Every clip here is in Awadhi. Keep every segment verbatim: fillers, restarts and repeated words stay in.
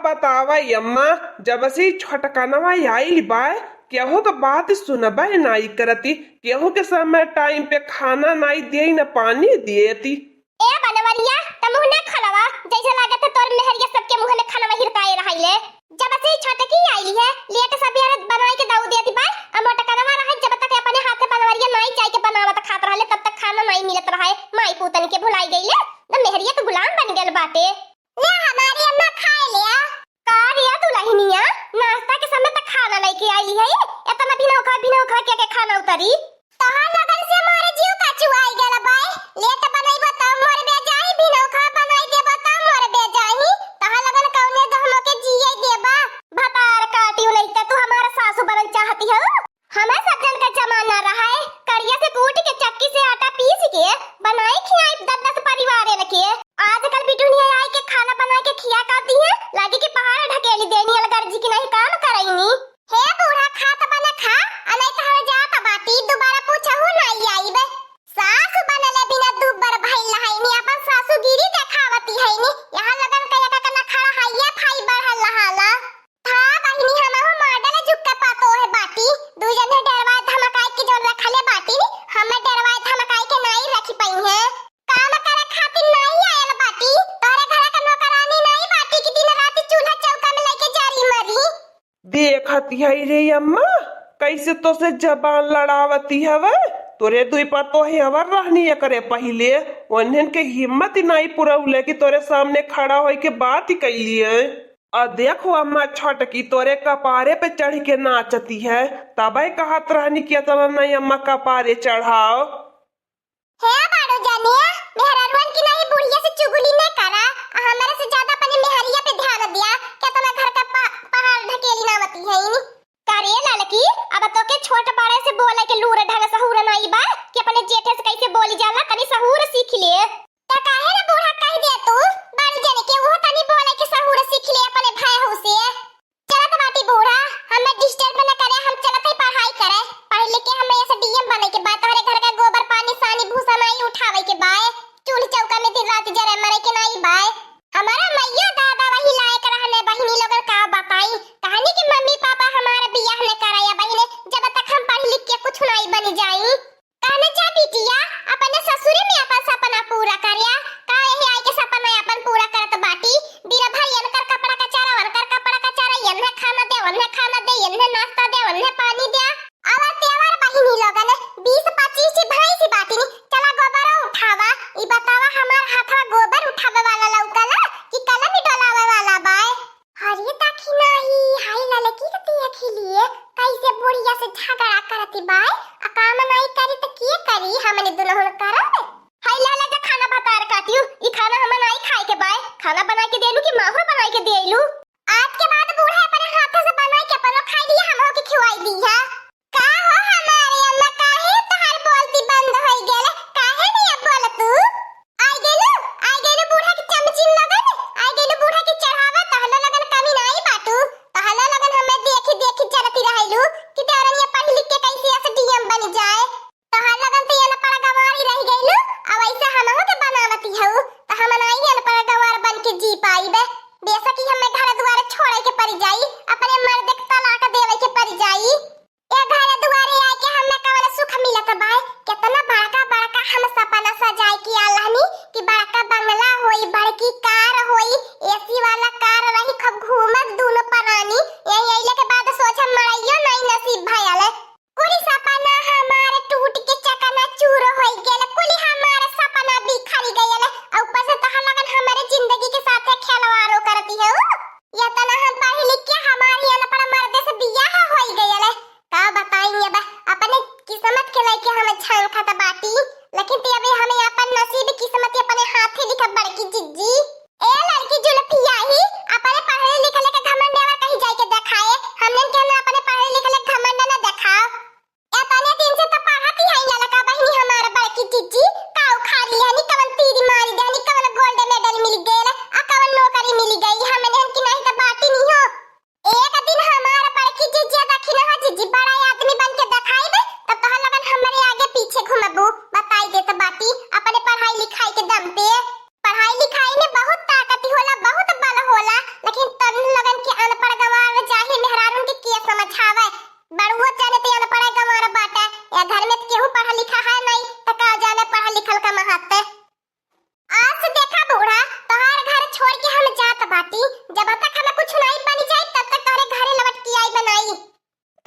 बतावा अम्मा, जब से छोटकनवा आइल बा, केहू के बात सुनबे नाई करती, केहू के समय टाइम पे खाना नाई दिए न पानी दिएती। ए बनवरिया, त मुँह ना खोलवा, जैसे लागत है तोर मेहरिया सबके मुँह में खनवा हिरकाए रहाइले। जब से छोटकी आइली है, लेट सबेरे बनाई के दऊ देती बा, आ मोटकनवा रहे, जब तक अपने हाथे बनवरिया नाई जाए के बनावत खात रहले, तब तक खाना नाई मिलत रहे। माई पूतन के भुलाई गईले, त मेहरिया तो गुलाम बन गल बाटे। ले हमारी अम्मा खाए ले। का रे दुलहिनिया, नाश्ता के समय तक खाना लेके आइली है, इतना भिनौखा भिनौखा के, के खाना उतरी? तोहर लोगन से मोरे जीव का चुआई गल बाय। लेट बनइबो तब मोर बेजाई, भिनौखा बनाई देबो तब मोर बेजाई। तोहर लोगन कौने दहमो के जिए देबा? भतार काटियो नहीं त तू हमार सासू बनल चाहती हो? हमें सब जन का जमाना रहा है, करिया से कूट के चक्की से आटा पीस के बनाई खियाई दस दस परिवारन के। आजकल बिटुनिया आई के खाना बना के खिया करती है, लागे कि पहाड़ ढकेली देनी अलगर्जी की नहीं काम करैनी। हे बूढ़ा, खात बना खा, आ नहीं तो हम जात बाटी, दोबारा पूछहु नाई आइबे। सास बनले बिना दुबर भइल रहैनी, अपन सासुगिरी देखावती हैनी। यहाँ लगन कहिया का कना खड़ा हाइया फाई बढ़ल रहाला। था बहिनी, हमहु मॉडल जुग का पातो है बाटी, दू जन है डेरवाए धमकाए के जोन रखले बाटी, हमें डेरवाए धमकाए के नाई रखी पई है। काम करे खातिर नाई आयल बाटी, तोरे घर का नौकरानी नाई बाटी कि दिन रात चूल्हा चौका में लेके जारी मरी। देखत है रे अम्मा, कैसे तोसे जबान लड़ावती हवे। तोरे दुई पतोहे हवर रहनी एकरे पहिले, उन्हन के हिम्मत ही नाई पुरौले कि तोरे सामने खड़ा होई के बात ही कैली है। आ देखो अम्मा, छोटकी तोरे कपारे पे चढ़ के नाचती है, तबे कहत रहनी कि इतना नहीं अम्मा कपारे चढ़ाओ। हे बाड़ू जानिया, मेहरारुअन की नहीं बुढ़िया से चुगली न करा, आ हमरे से ज्यादा अपने मेहरिया पे ध्यान दिया, केतना घर का प-, पहाड़ ढकेली नावती है इनी। का रे ललकी, अब तोके छोट बड़े से बोले के लूर ढंग सहूर नाई बा कि अपने जेठे से कैसे बोली जाला, तनी सहूर सीख ले। त काहे न बूढ़ा कह दे तू, बड़ी जन के वो तनी बोले के सहूर सीख ले अपने भाई से। चलत बाटी बूढ़ा, हमें disturb न करे, हम चलत ही पढ़ाई करे। पढ़ लिख के हमें ऐसे D M बने के बा, तोहरे घर का गोबर पानी सानी भूसा नाई उठावे के बा, चूल्ह चौका में दिन रात जरे मरे के नाई बा। हमारा मैया दादा वही लायक रहने बहिनी लोगन का बताई, कहानी कि मम्मी पापा हमारा बियाह न कराया बहिने, जब तक हम पढ़ लिख के कुछ नाई बन जाई। कहने जा बिटिया, अपने ससुरे में अपन सपना पूरा करिया। का यही आई के सपना अपन पूरा करत बाटी? दिन भर एनकर कपड़ा कचारा, ओनकर कपड़ा कचारा, एन्हे खाना दे, ओन्हे खाना दे, एन्हे नाश्ता दे, ओन्हे पानी दे। अवर तेवर बहिनी लोगन, बीस पच्चीस ठी भैंसी बाटिनी, चला गोबरा उठावा। ई बतावा, हमार हाथवा गोबर उठावे वाला लौकला कि कलम डोलावे वाला बाय? अरे दखिनाही, हाय ललकी के देखी लिए, कैसे बुढ़िया से झगड़ा करती बाय, आ काम नाई करी त के करी, हमने दुनहुन करब। हाय लाला जा खाना भतार काटियो, ई खाना हमें नाई खाए के बाय, खाना बनाई के देलू कि माहुर बनाई के देलू? आज के बाद बूढ़ा अपने हाथ से बनाई के अपनो खाई लिया, हमहू के खिवाई दी है। का हो हमारे अम्मा, काहे तोहार बोलती बंद होई गेल? काहे नहीं अब बोल तू? आई गेलू, आई गेलू बूढ़ा के चमचिन लगन, आई गेलू बूढ़ा के चढ़ावा, तहलो लगन कमी नाई बाटू, तहलो लगन हमें देखी देखी चलती रहलू कि देवरनिया पढ़ लिख के कैसे ऐसे D M बन जाए। तोहार लगन तो ये न पड़ा गंवारी रह गईलू, अब ऐसे हमहू के बनावती हऊ, तो हम नाई ये न पड़ा गंवार बन के जी पाईबे। बेशक ही हमें घर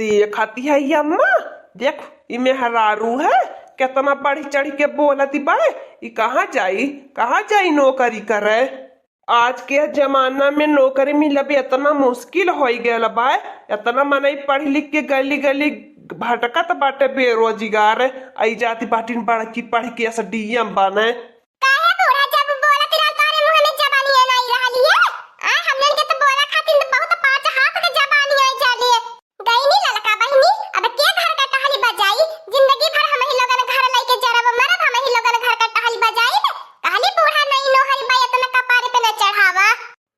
देखती है ये अम्मा, देख, ई मेहरारू है, केतना बढ़ी चढ़ी के बोलत बाय। ई कहाँ जाई, कहाँ जाई नौकरी करे? आज के जमाना में नौकरी मिलब एतना मुश्किल होइ गयल बाय। एतना मनई पढ़ लिख के गली गली भटकत बाटे बेरोजगार। आई जाति बाटिन बड़की पढ़ के एसडीएम बने। काहे बूढ़ा, जब बोलत रहा तोहरे मुँह में जबानी नाई रहली है? आ, हमनन के तो बोला खातिर तो बहुत पाँच हाथ के जबानी आई जाली है। गईनी ललका बहिनी, अब के घर का टहली बजाई? जिंदगी भर हमही लोगन घर लइके जरब मरब, हमही लोगन घर का टहली बजाई। कहली बूढ़ा, नहीं नोहरी बाई, एतना कपारे पे न चढ़ावा।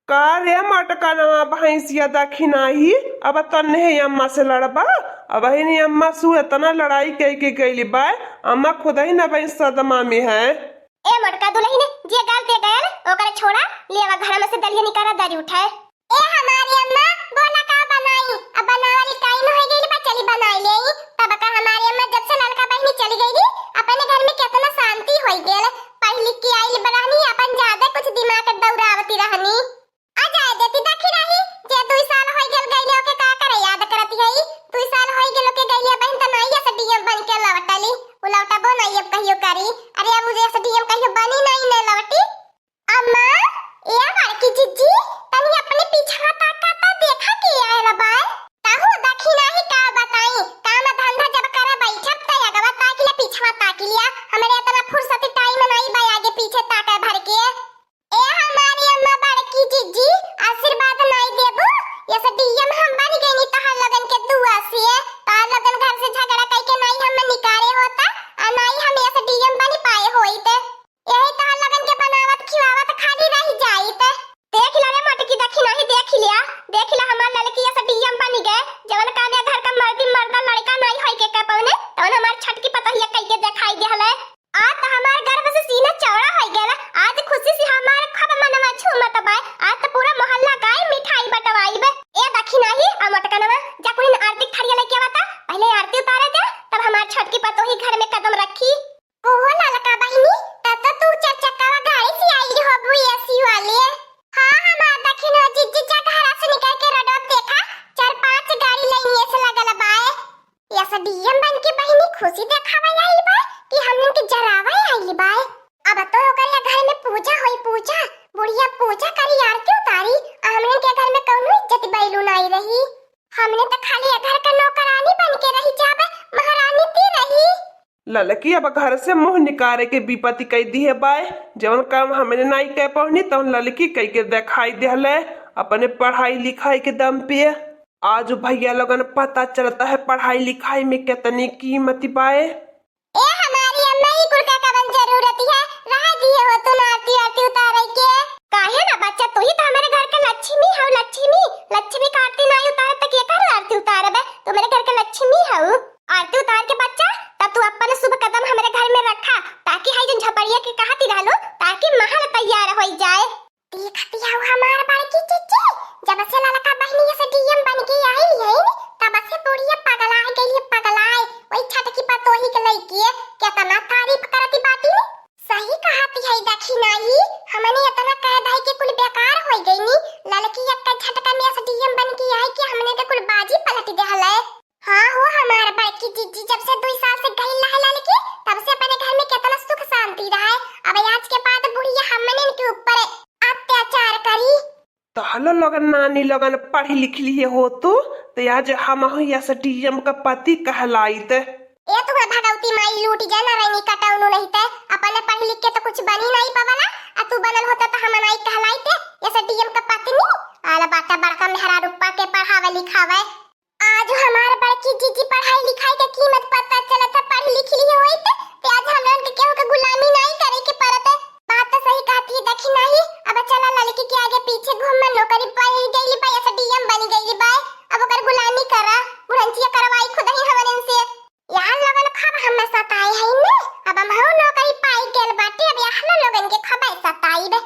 का रे मटकनवा भैंसिया दखिनाही, अब तन्ने अम्मा से लड़बा? अबहिन अम्मा सु एतना लड़ाई कइ के गइली बाय, अम्मा खुदही न बहिन सदमा में है। ए मोटका दुलहिन, जे गलती गयल, ओकरे छोड़ा, ले आवा घर में से दलिया निकारा, दरी उठाए। ए हमारी अम्मा, बोला का बनाई? अब बनावल टाइम होइ गइल बा, चली बनाई लेई। तब का हमारी अम्मा जब से ललका बहिनी चली गइली, अपने घर में केतना शांति होइ गइल। पढ़ लिख के आइल बा रहनी, अपन ज्यादा कुछ दिमाग दौड़ावती रहनी। आ जाए देती दखिनाही, जे दुई साल होइ गइल गइले, ओके का करे याद करती हई? दुई साल होइ गइल ओके गइले, बहिन त नाई एसडीएम बन के लौटली। उ लौटबो नाई अब कहियो करी। अरे अब उ एसडीएम कहियो बनी नाई, न लौटी। अम्मा, ए बड़की जिज्जी, तनी अपने पीछवा ताका त देखा के आयल बाय। कहू दखिनाही का बताई, काम धंधा जब करे बैठब त अगवा ताकि ले, पीछवा ताकि लिया। हमरे एतना फुर्सती टाइम नाई बा आगे पीछे ताके भर के। ए हमारी अम्मा बड़की जिज्जी, आशीर्वाद नाई देबू? एसडीएम हम बन गइनी तोहार लोगन के दुआ से। तोहार लोगन घर से झगड़ा कइके नाई हम निकारे होता, आ नाई हम एसडीएम बन पाए होइत। यही तोहर लोगन के बनावत खिवावत खाली रह जाइत। देख ला रे मोटकी दखिनाही, देख लिया, देख ला हमार ललकी एसडीएम बन गए। जवन काम या घर का मर्दी मर्दा लड़का नाई होई के कर पवने, तवन हमार छटकी पतोहिया कई के देखाई देहले। आज त हमार गर्व से सीना चौड़ा होई गया। आज खुशी से हमार खूब मनवा झूमत बाय। आज त पूरा मोहल्ला गाय मिठाई बंटवाई बे। ए दखिनाही, आ मोटकनवा, जा कुहिन आरती के थरिया लेके आवता, पहले आरती उतारे दे, तब हमार छटकी पतोही घर में कदम रखी। ओहो ललका बहिनी, तब तो तू चार चक्कावा गाड़ी से आई होबू एसी वाले। हाँ, हमार दखिन हो जिज्जी, जा घरा से निकल के रोडवा पे देखा, चार पांच गाड़ी लाइनिये से लगल बाय। एसडीएम बन के बहिनी खुशी देखावे आई बा कि हमन के जरावे आई बा। अब तो ओकर या घर में पूजा होई, पूजा, बुढ़िया पूजा करी, आरती उतारी, आ हमन के घर में कौनो इज्जत बैलू नाई रही। हमने तो खाली ए घर का नौकरानी बन के रही जाबे, महारानी ती रही। ललकी अब घर से मुँह निकारे के विपत्ति कई दिहे बाय। जवन काम हमने नाई कह पवनी, तवन ललकी कई के देखाई देहले अपने पढ़ाई लिखाई के दम पे। आज भैया लोगन पता चलता है पढ़ाई लिखाई में कितनी कीमत बाय। ए हमारी अम्मा, ई कुल का कवन जरूरत है? रह दिए हो तू ना आरती आरती उतारे के। काहे ना बच्चा, तू ही तो हमारे घर के लक्ष्मी हो, लक्ष्मी। लक्ष्मी का आरती नाई उतारे तो के कर आरती उतारबे? तू मेरे घर के लक्ष्मी हो। आरती उतार के बच्चा, तब तू अपन शुभ कदम हमारे घर में रखा, ताकि हाई जन झपड़िया के कहती रहलो, ताकि महल तैयार होई जाए। देखती हऊ हमार बड़की जिज्जी, जब से ललका बहिनी एसडीएम बन के आई है, तब से बुढ़िया पगलाए गई है, पगलाए। वही छटकी पतोही के लइके केतना तारीफ करती बाटी। सही कहती है दखिनाही, हमने इतना कह धाई के कुल बेकार होई गईनी। ललकी एक झटका में एसडीएम बन के आई कि हमने के कुल बाजी पलट देहले। हाँ हो हमार बड़की जिज्जी, जब से दुई साल से गइल रहे ललकी, तब से अपने घर में केतना सुख शांति रहे। अब आज के बाद बुढ़िया हमने के ऊपर अत्याचार करी। तहलो लोगन नानी लोगन पढ़ी लिख लिए हो तू, तो आज हमहू एसडीएम का पति कहलाइत। ए तू भगवती माई, लूट जा ना रहनी कटौनू नहीं ते, अपने पढ़ लिख के तो कुछ बनी नहीं पवला, आ तू बनल होता तो हम नहीं कहलाइत एसडीएम का पत्नी। आला बाटा बड़का मेहरारू पा के पढ़ावे लिखावे। आज हमार बड़की जिज्जी पढ़ाई लिखाई के कीमत पता चलत है, पढ़ लिख ली होइत, ते आज हमरन के केहू के गुलामी नाई करे के पड़त। बात तो सही कहती है दखिनाही। अब चला ललकी के आगे पीछे घूम, नौकरी पाई गईली बा, एसडीएम बनी गईली बा, अब ओकर गुलामी करा, बुढ़ंचिया करवाई खुदही हमरन से। यार लोगन खूब हमें सताए है ने, अब हमहू नौकरी पाई गेल बाटी, अब यार लोगन के खूब सताई बे।